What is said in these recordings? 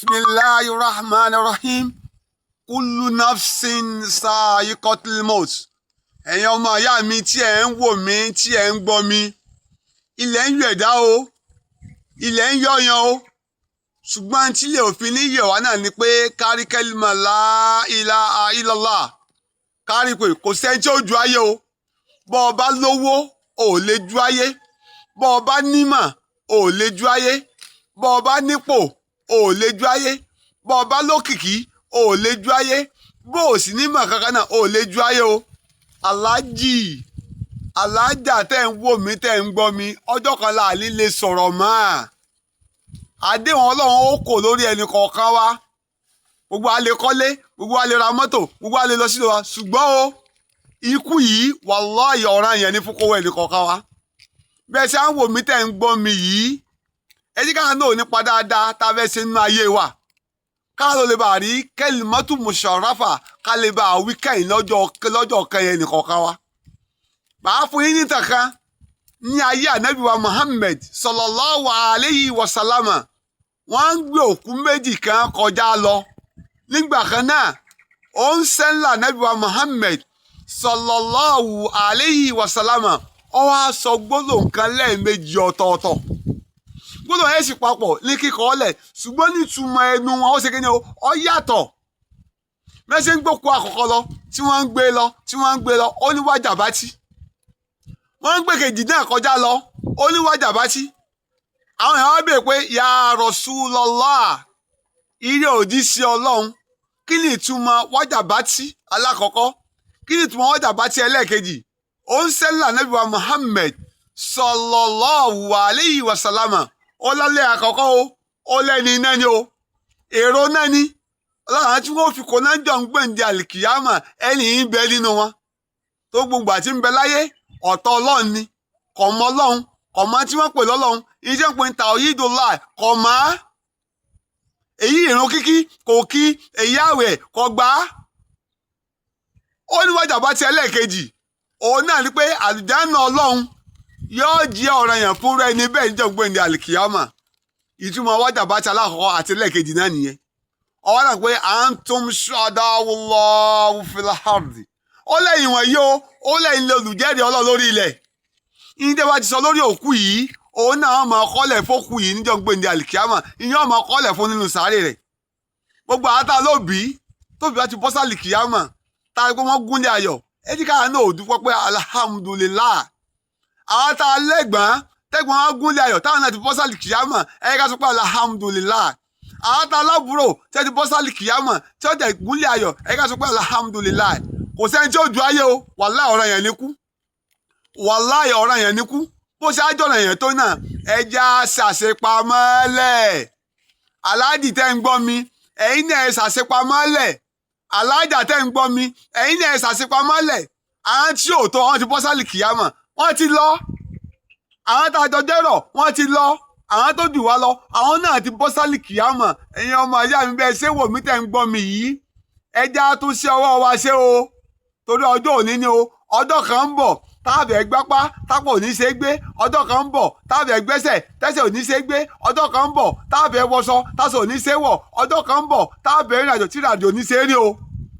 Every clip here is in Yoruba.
Bismillahi rahman rahim. Kullu nafsin sa'iqatul maut. Ẹ̀yin ọmọ ìyá mi tí ẹ̀ ń wò mí, tí ẹ̀ ń gbọ́ mi, ilẹ̀ ń yọ ẹ̀dá o, ilẹ̀ ń yọ̀yàn o. Ṣùgbọ́n tí ilé òfin ní yẹ̀ wá náà ni pé kárí kẹ́límà la ilaha illallah, kárí pé kò sẹ́ni tí ó ju ayé o. Bọ́ ọ bá lówó, ò lè ju ayé. Bọ́ ọ bá nímọ̀, ò lè ju ayé. Bọ́ ọ bá nípò, ò lè ju ayé. Bọ́ ọ bá lókìkí, ò lè ju ayé. Bó o sì nímọ̀ kankan náà, ò lè ju ayé o. Aláàjì, aláàjà tẹ́ ń wò mí, tẹ́ ń gbọ́ mi, ọjọ́ kan láàlí lè sọ̀rọ̀ mọ́. Àdéhùn Ọlọ́run ó kò lórí ẹnì kọ̀ọ̀kan wa. Gbogbo a lè kọ́lé, gbogbo a lè ra mọ́tò, gbogbo a lè lọ sílùú wa, ṣùgbọ́n o, ikú yìí, wàláhì, ọ̀ràn yẹn ní fún kówó ẹnì kọ̀ọ̀kan wa. Bẹ́ẹ̀ ṣe à ń wò mí, tẹ́ ń gbọ́ mi yìí, ẹ jẹ́ káwọn náà nípa dáadáa tá a fẹ́ ṣe nínú ayé wa, ká ló lè bá rí kẹ́lìmọ́tò mùsàráfà, ká lè bá wí kẹ́yìn lọ́jọ́ kẹyìn ẹnì kọ̀ọ̀kan wa. Màá fún yín ní tàkan ní ayé ànábì wa Muhammad sallallahu alayhi wa sallama. Wọ́n ń gbé òkú méjì kan kọjá lọ nígbà kan náà. Ó ń sẹ́ńlá ànábì wa Muhammad sallallahu alayhi wa sallama, ó wá sọ gbólóhùn kan lẹ́ẹ̀mejì ọ̀tọ̀ọ̀tọ̀. Gbólóhùn yẹn sì papọ̀ ní kíkọ́ ọ́lẹ̀, ṣùgbọ́n nítumọ̀ ẹnu wọn, ó ṣe kí ni o, ó yàtọ̀. Mẹ́sẹ̀ ń gbókù àkọ́kọ́ lọ, tí wọ́n ń gbé lọ, tí wọ́n ń gbé lọ, ó ní wájàbátì. Wọ́n ń gbé kejì náà kọjá lọ, ó ní wájàbátì. Àwọn èèyàn wá bèèrè pé, ya Rasulullah, ilé òjíṣẹ́ Ọlọ́run, kí ni ìtumọ̀ wájàbátì alákọ̀ọ́kọ́? Kí ni ìtumọ̀ wájàbátì ẹlẹ́ẹ̀kejì? Ó ń sẹ́lá Ànábì wa Muhammad sallallahu alayhi wa sallama, ó lálẹ́ àkọ́kọ́ o, ó lẹ́ni iná ni o, èrò náà ni láwọn tí wọ́n fi kó náà jọ ń gbẹ̀ǹdẹ̀ àlìkìyàmà. Ẹni yìí ń bẹ nínú wọn tó gbogbo àti ń bẹ láyé, ọ̀tọ̀ Ọlọ́run ni, kò mọ Ọlọ́run, kò mọ tí wọ́n pè lọ́lọ́run, iṣẹ́ ń pè ní tawhidullah, kò mọ́ èyí, ìrun kíkí kò kí, èyí àwẹ̀ kò gbà á. Ó ní wájà bá ti ẹlẹ́ẹ̀kejì, òun náà ni pé àlùjánnà Ọlọ́run yóò jẹ́ ọ̀ranyàn fún rẹ ní bẹ́ẹ̀ níjọ́ gbẹ̀ǹdẹ̀ àlìkìyàmà. Ìtumọ̀ wájà bá ti alákọ̀ọ́kọ́ àti ẹlẹ́ẹ̀kejì náà nìyẹn. Ọwọ́ náà pé antum shuhadaullahu fil ardi, ó lẹ́yìn wọ̀nyí o, ó lẹ́yìn lé olùjẹ́rìí Ọlọ́run lórí ilẹ̀. Ìyẹn tẹ́ bá ti sọ lórí òkú yìí, òun náà máa kọ́lẹ̀ fókù yìí níjọ́ gbẹ̀ǹdẹ̀ àlìkìyàmà. Ìyẹn máa kọ́lẹ̀ fún nínú sàárè rẹ̀. Gbogbo àwọn tá a lóbi tóbi bá ti bọ́ sálìkìyàmà, tá a gbé wọn gúnlẹ̀ ayọ̀, ẹ jí káà náà ò dúpẹ́ pé alhamdulillah. Àwọn tá a lẹ́gbọ̀n, tẹ́gbọ̀n wọn gúnlẹ̀ ayọ̀, táwọn náà ti bọ́ sálìkìyàmà, ẹ ká sọ pé alhamdulillah. Àwọn tá a lábúrò tẹ́ ti bọ́ sálìkìyàmà, tí ó jẹ́ gúnlẹ̀ ayọ̀, ẹ ká sọ pé alhamdulillah. Kò sẹ́ni tí ó ju ayé o. Wàláhì, ọ̀ràn yẹn ní kú. Wàláhì, ọ̀ràn yẹn ní kú. Bó ṣe ájọ̀ràn yẹn tó náà, ẹja ṣàṣepamọ́lẹ̀. Aláàjì tẹ́ ń gbọ́ mi, ẹ̀yin náà ẹ ṣàṣepamọ́lẹ̀. Aláàjà tẹ́ ń gbọ́ mi, ẹ̀yin náà ẹ ṣàṣepamọ́lẹ̀. Àwọn tí ò tó wọn ti bọ́ sálì kìyàmọ̀, wọ́n ti lọ. Àwọn tá a jọ jẹ́rọ̀, wọ́n ti lọ. Àwọn tó jù wá lọ, àwọn náà ti bọ́ sálì kìyàmọ̀. Ẹ̀yin ọmọ ìyá mi, bẹ́ẹ̀ ṣé wò mí, tẹ́ ń gbọ́ mi yìí, ẹja tún ṣe ọwọ́ wa ṣe o, torí ọjọ́ òní ni o. Ọjọ́ kan ń bọ̀ táàbẹ̀ gbápá, tápọ̀ ò ní ṣe é gbé. Ọjọ́ kan ń bọ̀ táàbẹ̀ gbẹ́sẹ̀, tẹ́sẹ̀ ò ní ṣe é gbé. Ọjọ́ kan ń bọ̀ táàbẹ̀ wọṣọ, táṣọ ò ní ṣe é wọ̀. Ọjọ́ kan ń bọ̀ táàbẹ̀ rìnrìn àjò, tí ìrìnàjò ò ní ṣe é rí o.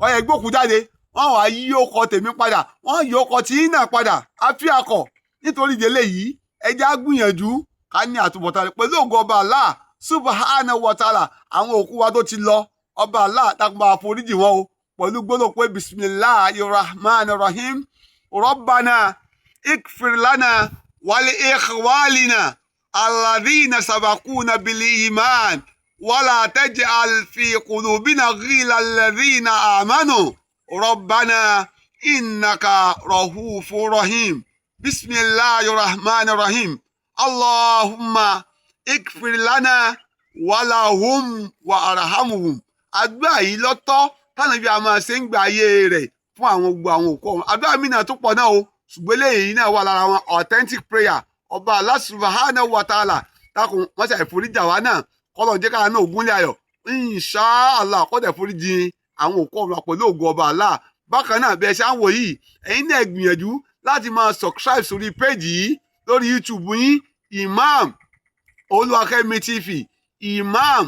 Wọ́n yẹ gbókùú jáde, wọ́n wá yí ọkọ̀ tèmi padà, wọ́n yí ọkọ̀ tí náà padà àfíàkọ̀. Nítorí ìdílé yìí, ẹja gbìyànjú ká ní àtúbọ̀tán pẹ̀lú ògo ọba Allah subhanahu wa ta'ala. Àwọn òkú wa tó ti lọ, ọba Allah dákun bá foríjì wọn o, pẹ̀lú gbólóhùn pé bisimilahi rahman rahim, rabbana ikfir lana wali ikhwalina alladhina sabakuna bil iman wala taj'al fi qulubina ghilla alladhina amanu rabbana innaka rahufur rahim. Bisimilahi rahman rahim, allahumma ikfir lana walahum wa arhamuhum. Àdúrà yìí lọ́tọ̀ tánàbí a máa ṣe ń gba ayé rẹ̀ fún àwọn gbogbo àwọn òkú ọ̀run. Àdúrà mi náà tó pọ̀ náà o, ṣùgbọ́n eléyìí náà wà lára wọn, authentic prayer. Ọba Allah subhanahu wa ta'ala, dákun, wọ́n ṣe àìforíjà wa náà, kọ́lọ̀ jẹ́ káwa náà ògúnlẹ̀ ayọ̀, inshallah, kọ́dẹ̀ foríjì àwọn òkú ọ̀run pẹ̀lú ògo ọba Allah. Bákan náà, bí ẹ ṣe ń wò yìí, ẹ̀yin náà gbìyànjú láti máa subscribe sórí péjì yìí lórí YouTube yín, Imam Olúwakẹ́mi TV, Imam.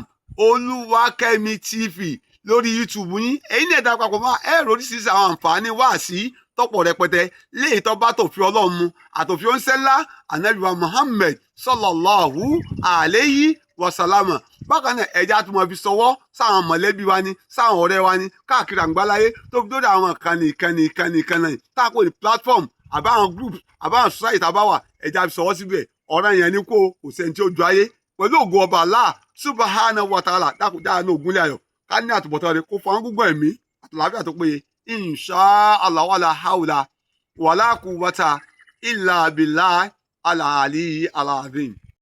Olúwakẹ́mi TV lórí YouTube yín. Ẹ̀yin náà darapapọ̀ mọ́ ẹ rò oríṣiríṣi àwọn àǹfààní wáàsí tọ́pọ̀ rẹpẹtẹ léyìí tó bá tòfin Ọlọ́run mu àtòfin oúnṣẹ́ ńlá Ànábì wa Muhammad sallallahu alayhi wa sallam. Bákan náà, ẹja tó mọ̀ fi sọwọ́ sáwọn mọ̀lẹ́bí wa ni, sáwọn ọ̀rẹ́ wa ni káàkiri àgbáláyé, tó fi dórí àwọn ìkànnì ìkànnì ìkànnì ìkànnì tá a kò ní platform àbáwọn group àbáwọn society àbáwà, ẹja fi sọwọ́ síbẹ̀. Ọ̀rẹ́ yẹn ni kò sẹ́ni tí ó ju ayé pẹ̀lú ògo ọba Allah subhanahu wa ta'ala. Dákun dáa ní ògúnlẹ̀ ayọ̀, ká ní àtúbọ̀tán rẹ̀, kó fún àwọn gbogbo ẹ̀mí àtàlàáfíà tó péye, insha Allah. Wala hawla wala quwwata illa billah al-ali al-azim.